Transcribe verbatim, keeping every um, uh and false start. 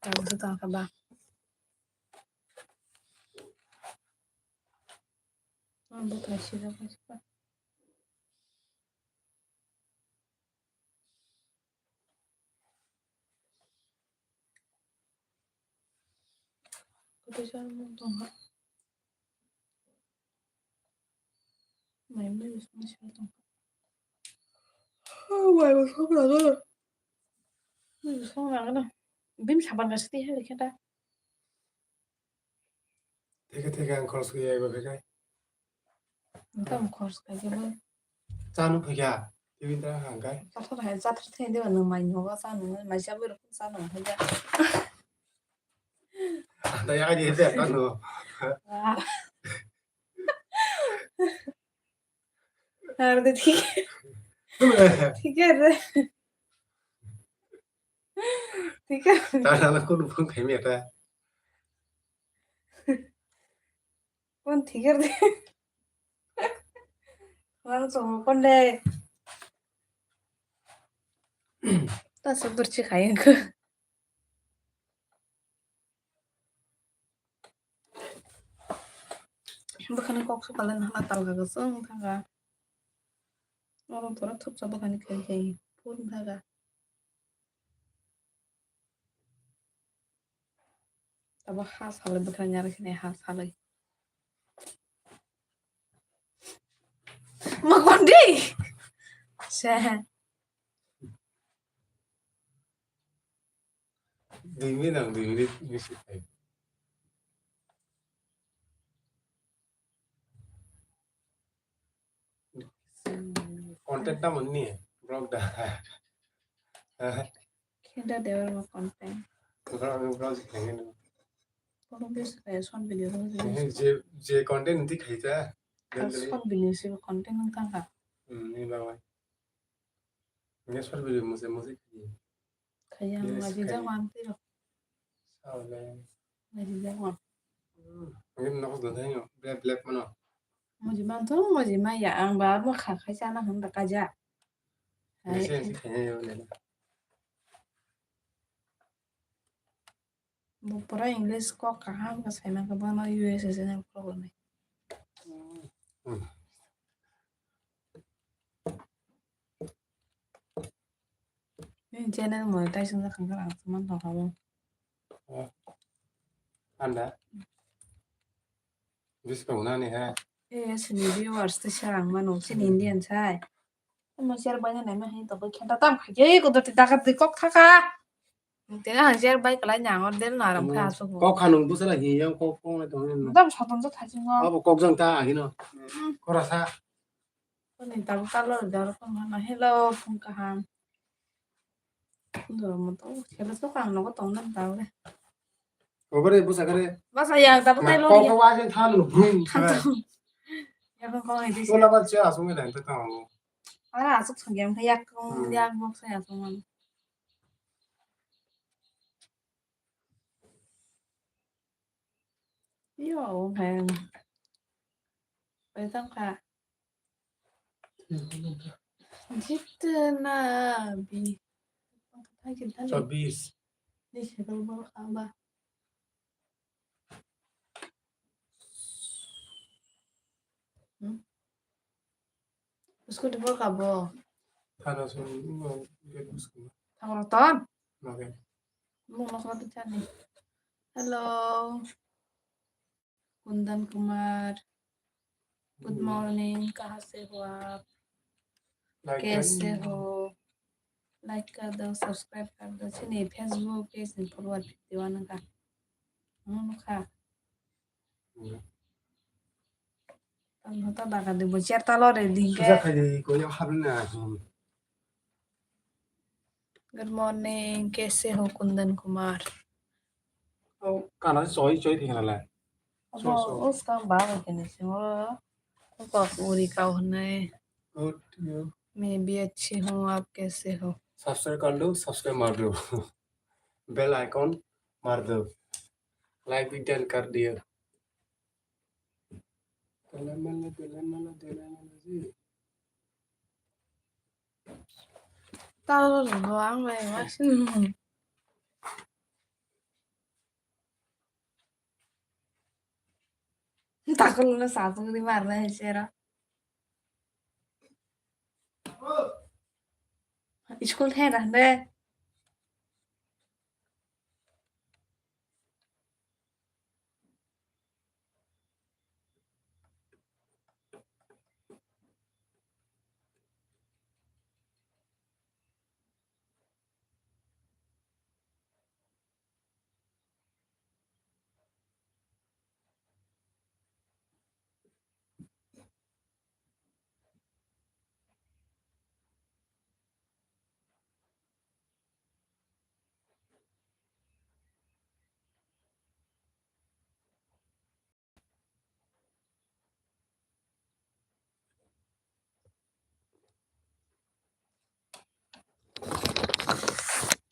Ang se tongkha ba. Ang bwthai sijak hai se ba. Kwtwi chana mung tongkha. Mai mui bising sal tongkha. Mai bo song nangano. Mai bo song nangano. Bini sapan kaisa twi hai khe da. Theke theke ang khoroksa khe yaiba phekai. Tamo khoroksa khe bo. Chano phaikha. Tibin ta hangkai. Jathar hai jathar thai de no mai no ga chano mai cha bo rok chano phaikha. Anda ya di de no. Ar de thik. Thik hai re. Thik hai. Ta na ko phone khai me ta. Kon thik hai re. Wang song kon de. Ta so dur chi khai ko. Bwkhani kok su palen hala talga kwchwng thanga. Oro pura thupsa bwkhani khai khai phur thanga. Abo ha salai bwkhani nyara khini ha salai. Ma kondi. Se. Dui minute ang dui minute bisi khai. Content tamo ni vlog da. Kheda Debbarma content. Vlog, vlog si khai ni. Vlog si khai short video. Je, je content ni khai ta. Short video si content nang tang ka. Hmm, ni ba wai. Ni short video mo se mo si khai. Khaya, yes, maji khaya. Jawang tiro. Sao le. Maji jawang. Hmm. Ini nokos do thayo. Black, black mano. Maji man to, maji ma ya ang ba mo kha khai chana hwn da kaja. Hai. Yes, yes, khaya yo le. Bo pura English kok kaham khe saimang khe bono U S A channel khulogwi. Hmm. Nini channel monetization wngkha khe ang se man tongkha bo. Oh. Anda. Buskang nani ha? Eh, sini viewers tei sa ang mano, sini Indian sai. Mo share bai na naima hai to bai khenta tam khai je ko to ta ka kok thaka. Tini ang share bai kala nyang or del na ram kha asuk. Kok khanung busala hi yang kok kong na tong na. Dam saton sa thajing o. Abo kok jang ta ahi no. Hmm. Kora sa. Koni tabuk kalo jar kong na hello phung kaham. Doro mo to khela to kang no tong na ta le. Obore busa kare. Basa yang tabuk tai lo. Kok ya. Kok wa je tha no brum. Tha to. Ya kong kong ai dis. Kola ba che asung le ta ta. Ara asuk thang yang kha yak kong yak bok sa ya kong. Yo, hai. Bai tang kha. Jitna bhi. Hai jitna bhi. Chabis. Ni se bol bol kha ba. Hmm? Biskut di bol kabo. Thana sung, no, get biskut. Thang roton. Oke. Mung no kabo chani. Hello. Kundan Kumar. Good morning. Kaha se ho aap? Kaise ho? Like kar do, subscribe kar do. Chini Facebook page ni follower fifty one wngkha. Ang nukha. Ang nukha daga di bo chair talo re ding ke. Suja khai di ko ya habna. Good morning, kaise ho Kundan Kumar? Oh, kana choi choi thikhala le. Abo uskang ba kene simo. Ko uri kau hwnai. Good, you. Main bhi achhi hu, aap kaise ho? Subscribe kar lo, subscribe maar do. Bell icon maar do. Like bhi done kar diyo. Talo lo ang bai ma sinu. Takhulno sachukdi marna hai sero. School thena hwnde.